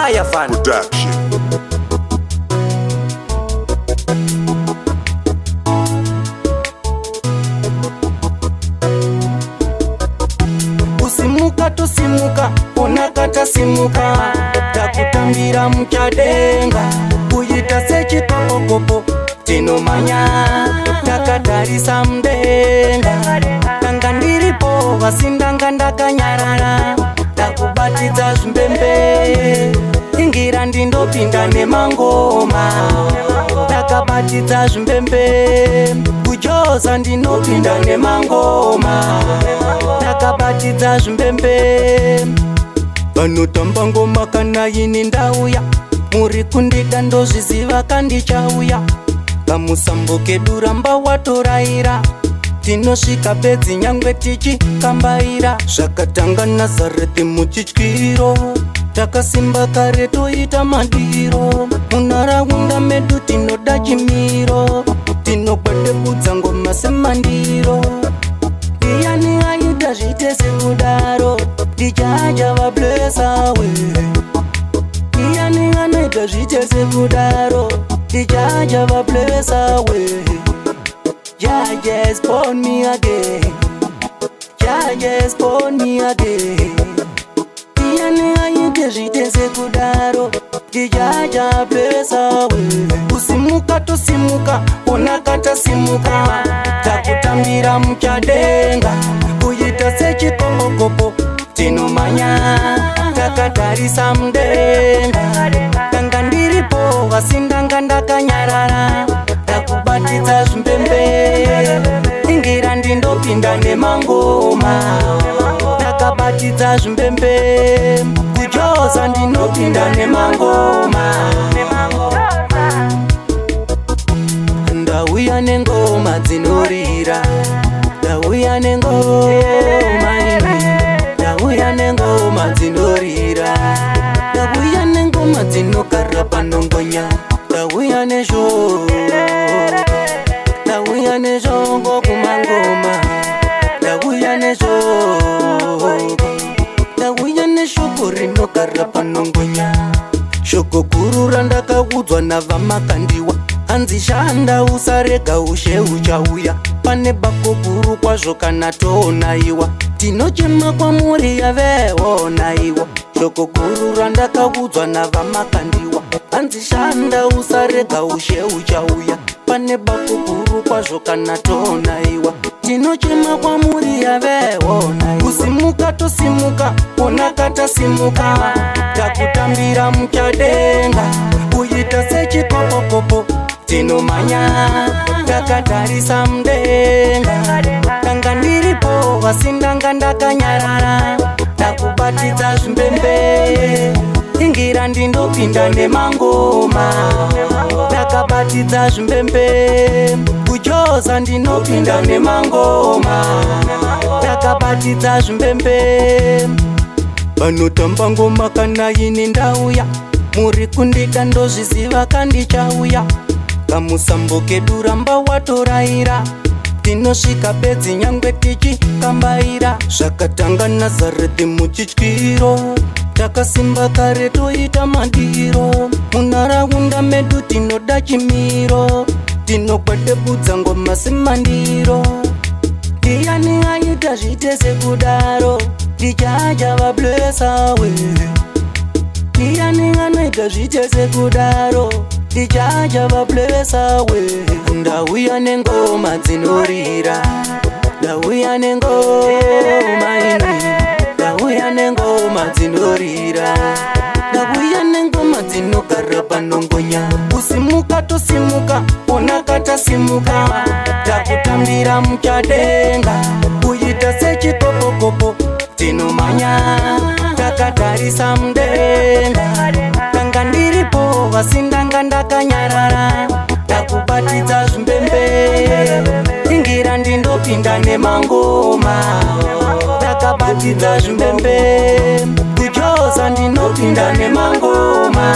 Fire Fan Production. Kusimuka tosimuka, onaka tasimuka, takutambira muchadenga, kuita sechikopokopo tinomanya takatarisa mudenga. Tanga ndiripo asi ndanga ndakanyarara, takubatidza zvimbembe, ingira ndindopinda nemangoma, takabatidza zvimbembe, kujoza ndinopinda nemangoma, takabatidza zvimbembe. Vanotamba ngoma kana ini ndauya, muri kundida ndozviziva kandichauya, kamusambo kedu ramba watoraira, tinosvika bedzi nyangwe tichikambaira. Zvakatanga Nazareti muchityiro, takasimba kare toita madiro, munharaunda medu tinoda chimiro, tinogwedebudza ngoma semandiro. Ndiani aita zviite sekudaro? NdiJah vablessa we. Ndiani anoita zviite sekudaro? NdiJah vablessa we. Jah just born me again, Jah just born me again. Ndiani aite zviite sekudaro? NdiJah blessa we. Kusimuka tosimuka, onaka tasimuka, takutambira muchadenga, kuita sechikopokopo tinomanya takatarisa mudenga. Tanga ndiripo asi ndanga ndakanyarara, takubatidza zvimbembe, ingira ndindopinda nemangoma, takabatidza zvimbembe, kujoza ndinopinda nemangoma. Ndauya nengoma dzinorira, ndauya nengoma ini, ndauya nengoma dzinorira, ndauya nengoma dzinogara panongonya, ndauya nezvo, ndauya nezvongo kumangoma, ndauya nezvo, ndauya neshoko rinogara panongonya. Shoko guru randakaudzwa navaMakandiwa, hanzi shanda usarega, ushe uchauya. Pane bako guru kwazvo kana toonaiwa, tinochema kwamuri yaveonaiwa. Shoko guru randakaudzwa navaMakandiwa, hanzi shanda usarega, ushe uchauya. Pane bako guru kwazvo kana toonaiwa, tinochema kwamuri yaveonaiwa. Kusimuka tosimuka, onaka tasimuka, takutambira muchadenga, kuita sechikopokopo tinomanya takatarisa mudenga. Tanga ndiripo asi ndanga ndakanyarara, takubatidza zvimbembe, ingira ndindopinda nemangoma, takabatidza zvimbembe, kujoza ndinopinda nemangoma, takabatidza zvimbembe. Vanotamba ngoma kana ini ndauya, muri kundida ndozviziva kandichauya, kamusambo kedu ramba watoraira, tinosvika bedzi nyangwe tichikambaira. Zvakatanga Nazareti muchityiro, takasimba kare toita madiro, munharaunda medu tinoda chimiro, tinogwedebudza ngoma semandiro. Ndiani aita zviite sekudaro? NdiJah vablessa we. Ndiani anoita zviite sekudaro? NdiJah vablessa we. Ndauya nengoma dzinorira, ndauya nengoma ini, ndauya nengoma dzinorira, ndauya nengoma dzinogara panongonya. Kusimuka tosimuka, onaka tasimuka, takutambira muchadenga, kuita sechikopokopo tinomanya takatarisa mudenga. Tanga ndiripo asi ndanga ndakanyarara, takubatidza zvimbembe, ingira ndindopinda nemangoma, takabatidza zvimbembe, kujoza ndinopinda nemangoma.